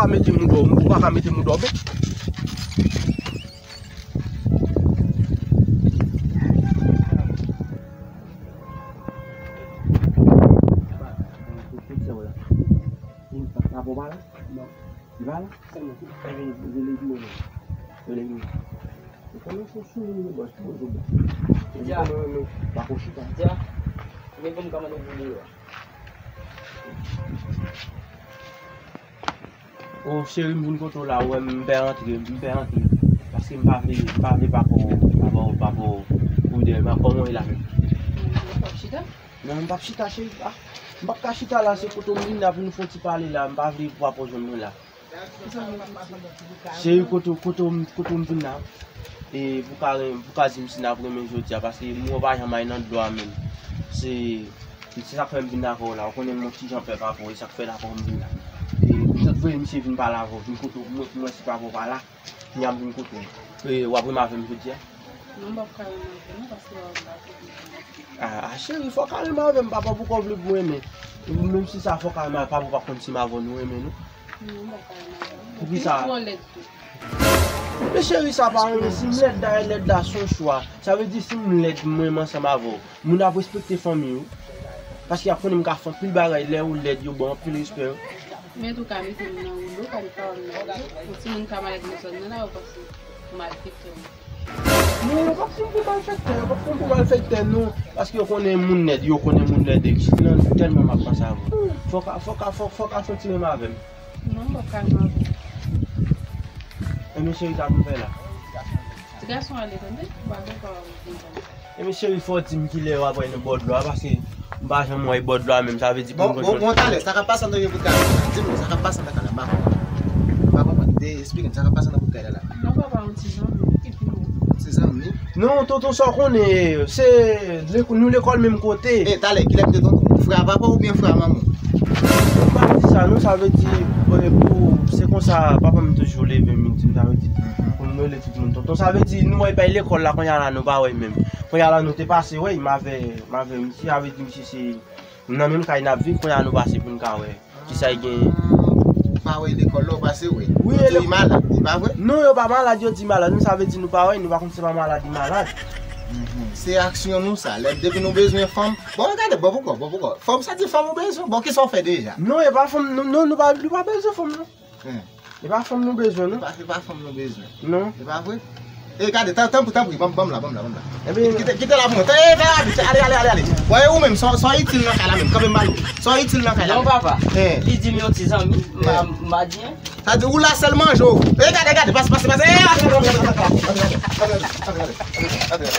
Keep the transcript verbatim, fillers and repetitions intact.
Mete mouda w, ou pa ka mete mouda w bèk. Li pa la? Non. Li pa la? Sèlman, rele, rele, rele. Ou konnen se sou li, bòs, pou yo bò. Ou konnen, men, pa ko chita. Dja, men bon, m ka mande pou li, wa. O cheri, m vin kote w la, ou wè m pè rantre, m pè rantre. Paske m pa vle, m pa vle papa w, papa w, papa w kouri dèyè m. Kòman w ye la menm? Ou p ap chita? Non, m p ap chita, cheri. Ah, m p ap ka chita la, se kote w m vin la pou nou fè yon ti pale la. M pa vle papa w jwenn mwen la. Cheri, kote, kote, kote m vin la, e pou ka ren-, pou ka di m si n ap renmen jodi a, paske m wè w pa janm al nan dlo a menm. Se, se sa k fè m vin lakay w la. Ou konnen m yon ti jan pè pa pou, e sa k fè lakay w m vin la. E m sot voye misye vin pale avè w, vin kote w, mwen, mwen si papa w pa la, kounya m vin kote w. E w ap renmen avè m jodi a? Non, m p ap ka renmen avè w non, paske papa m pa konnen. Ah, ah, cheri, fò w ka renmen avè m, papa, poukò w vle pou m renmen? Menm si sa, fò w ka renmen avè m, papa, w pa konn si m avè w nou renmen nou. Non, m pa ka renmen avè w. Poukisa? Ou twò lèd tou. Men cheri, sa pa renmen, si m lèd, dayè lèd la se yon chwa. Sa vle di si m lèd, m renmen ansanm avè w, moun ap respekte fanmi w. Paske y ap konnen m ka fè anpil bagay, lè ou lèd, yo ba w anpil respè. Men tou ka mete m nan woulo, ka di pawòl nan woulo. Yon timoun ka malèt nan zòn nan la, ou panse ou malfektè ou. Non, yo p ap fè m pou malfektè, yo p ap fè m pou malfektè, non. Paske yo konnen moun lèd, yo konnen moun lèd, e chit nan tèlman m ap panse avè w. Fò w ka, fò w ka, fò, fò w ka soti menm avè m. Non, m p ap ka menm avè w. Enben, cheri, sa pou m fè la? Ti gason ale, tande? Ou pa gen pawòl pou kontan. Enben, cheri, fò w di m kilè w ap wè nou bò dlo a, paske m pa janm wè bò dlo a menm, sa vle di pou Bon, nou bon, bon, talè, sa k ap pase antre nou pou kay la? Di m, sa k ap pase antre kay la? M pa konprann. M pa konprann. De, esplike m, sa k ap pase antre nou pou kay la la? Non, papa, yon ti zanmi, ki pi wo. Ti zanmi? Non, tonton, sa w konnen, se, lek-, nou lekòl menm kote. E, talè, kilè m te tonton? Frè a papa w oubyen frè a manman w? M pa di sa, non, sa vle di, e, pou, se konsa, papa m toujou leve m, di m, sa vle di, pou m rele tout moun tonton. Sa vle di, nou wè pa lekòl la, kounye a la, nou pa wè menm. Kounye a la, nou te pase wè m avè, m avè misye, sa vle di, misye se nan menm kay n ap viv, kounye a nou pase pou n ka wè kisa l gen. Ah, ou pa wè lekòl la, ou pase wè. Wi, yo di li malad, li pa vre? Non, yo pa malad, yo di malad. Men sa vle di nou pa wè, nou pa konn si se pa malad, li malad. Mhm. Se aksyon nou sa. Lè depi nou bezwen fanm. Bon, gade, bon, poukò, bon, poukò. Fanm, sa di fanm ou bezwen. Bon, kisa w fè deja? Non, e pa fanm, non, non, nou pa, nou pa bezwen fanm, non. Hein. E pa fanm nou bezwen, non. E pa, e pa fanm nou bezwen. Non. E pa vre? E gade, tan, tanpri, tanpri, ban m, ban m la, ban m la, ban m la. Ebyen kite, kite la pou mwen. E, fè rapid, ale, ale, ale, ale. Bon, e ou menm, sa, sa w itil nan kay la menm, kanpe m pale. Sa w itil nan kay la menm. Non, papa. Hein. Li di m yon ti zanmi, m a, m a di, hein. Sa di ou la sèl manje w. E gade, gade, pase, pase, pase. E, antre, antre, antre.